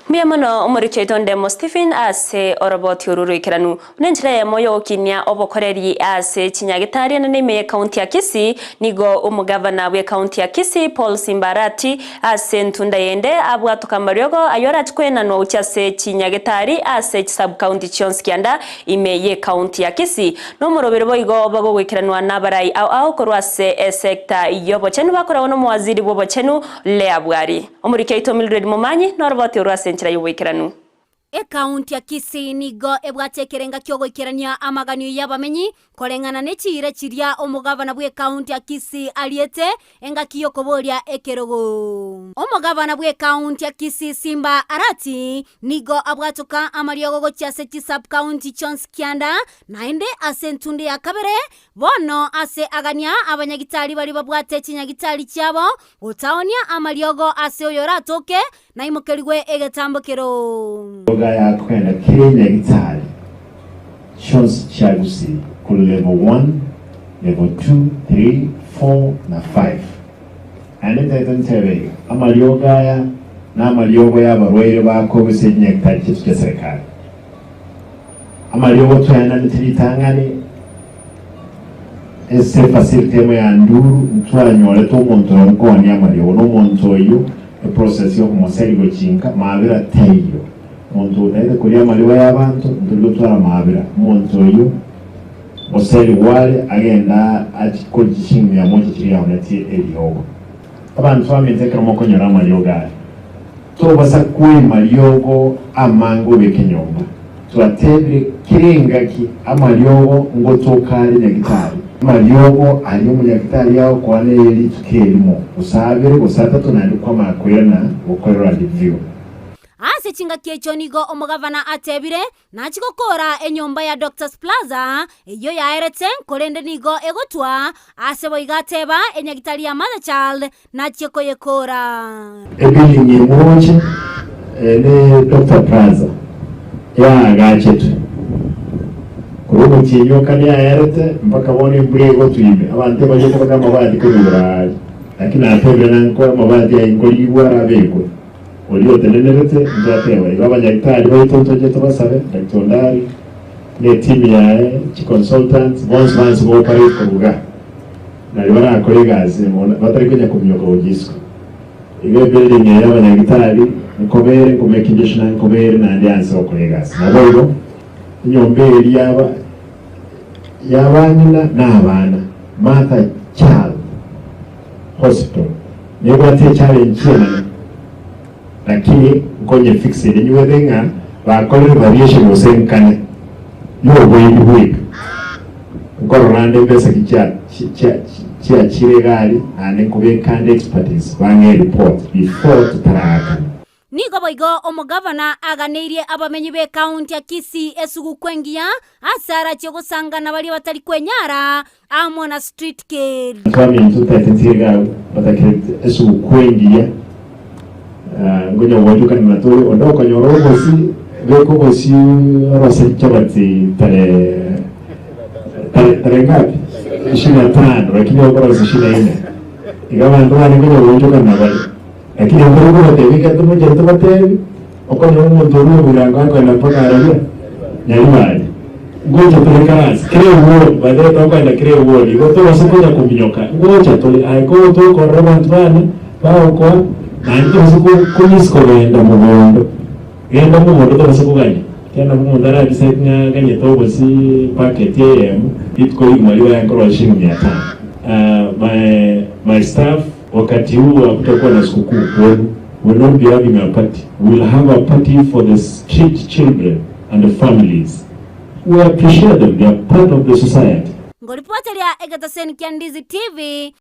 Mbuya mono omoriki oito Ndemo Stephen ase oroboti oru roikeranu. Buna enchera eyemo y'ogokinia obokoreri ase chinyagitari enene ime y'ecounty ya Kisii, nigo omogavana bw'ecounty ya Kisii Paul Simba Arati ase entunda yende abwatoka amariogo ayio arache koenanwa gochia ase chinyagitari ase chisub-county chionsi kianda ime y'ecounty ya Kisii. Nomoroberi boigo bagogoikeranwa nabarai ao ao korwa ase esecta y'obochenu bakoragwa nomowaziri bw'obochenu Leah Bwari. Omoriki oito Mildred Momanyi noroboti orwo ase enchera y'oboikeranu. Ekaunti ya Kisii nigo ebwate ekerenga ki'ogoikerania amaganio y'abamenyi koreng'ana ne chiira chiria omogavana bw'ekaunti ya Kisii ariete engaki y'okoboria ekerogo. Omogavana bw'ekaunti ya Kisii Simba Arati nigo abwatoka amariogo gochia ase chisub-county chionsi kianda naende ase entunde ya kabere bono ase agania abanyagitari baria babwate chinyagitari chiabo gotaonia amariogo ase oyoratoke Naimokerigwe egetambo kero. Yoga yakoenda kera enyagitari chionsi chia Gusii korwa level 1, level 2, 3, 4 na 5. Naende ntaete ntebe iga, amariogo aya namariogo y'abarwaire bakorwa ase chinyagitari chiaito chia serikali. Amariogo twaenanete ritang'ani ase efacility emo ya Nduru ntwanyorete omonto oyo nkoania amariogo na omonto oyio eprocess yokomoseria gochinka maabera taiyo. Omonto otaete koria amariogo ya abanto ntori gotwara maabera. Omonto oyio oserigwe are agende achi koria chishilingi mia moja chiria aonetie eriogo. Abanto baminto ekero mokonyora amariogo aya tobasa koima riogo amange obeke nyomba. Twatebire kera engaki amariogo ngotoka are nyagitari. Amariogo aria omonyagitari agokoa neye rituko erimo, gose abere, gose atato naende kwamanya koirana gokorerwa review. Ase chingaki echio nigo omogavana atebire, Nachie gokoora enyomba ya Doctors Plaza, eyio yaerete, korende nigo egotwa, ase boigo ateba, enyagitari ya Mother Child nachie koyekoora. Ebuilding emoche ne Doctor Plaza yaagachetwe korwa omotienyi o kane yaerete mpaka bono embura egotwa ime, abanto ebariete baka amabati korwa igoro aaria, lakini natebire nankore amabati aye nkorigigwa arabekwe. Oria otenenerete ntwateba igo abanyagitari baito ntoche tobasabe, Doctor Ondari ne etimu yaye, chiconsultants, bonsi bansi bo operate korwa igaa, nario barakore egasi mono batari konya kominyoka gochia isiko. Igo ebuilding eye y'abanyagitari nkobere nkomaking sure nkobere naende anse gokora egasi. Naboigo enyomba eria yaba y'abang'ina na abana, Martha Child Hospital, nebwate echallenge enene lakini nkonye fix ere nywete ng'a bakorire variation gose nkane yoboibi bweka nkorora ande mbesa ki chia chia chiachire egari naende nkobeka ande expertise bang'e report before totaraakana. Nigo boigo omogavana aganeirie abamenyi b'ekaunti ya Kisii esuguku engiya ase arachie gosangana baria batari kwenyara amo na street kid. Twaminto totete iga agwo batakire esuguku engiya ngonya gochokana na tore onde okonyora obosie beka obosie orose chichabati tarehe tarehe tarehe ngapi? Ishirini na tano lakini okorosia ishirini na nne iga abanto bane ngonya gochokana na bare. Lakini ekero okobatebia ekero tomochete tobatebi, okonyora omonto oria oboirango akoenda mpaka araria Nyaribari, ngocha tore karasi, kera eward, by the way tokoenda kera eward, igo tobase konya kominyoka, ngocha tore, aye ko tokorora abanto bane bagokoa, naende tobase ko komiss kogenda mogondo, genda mogondo tobase koganya, ekiagera nabo omonto ara decide ng'a aganyete obosie packet eyemo, rituko rigima ribaye nkorosia shilingi mia tano. My my staff. Wakati huu hakutakuwa na sikukuu kwenu, we will not be having a party, we will have a party for the street children and the families, we appreciate them, they are part of the society. Ngoripoteria egetaseni kia Ndizi TV.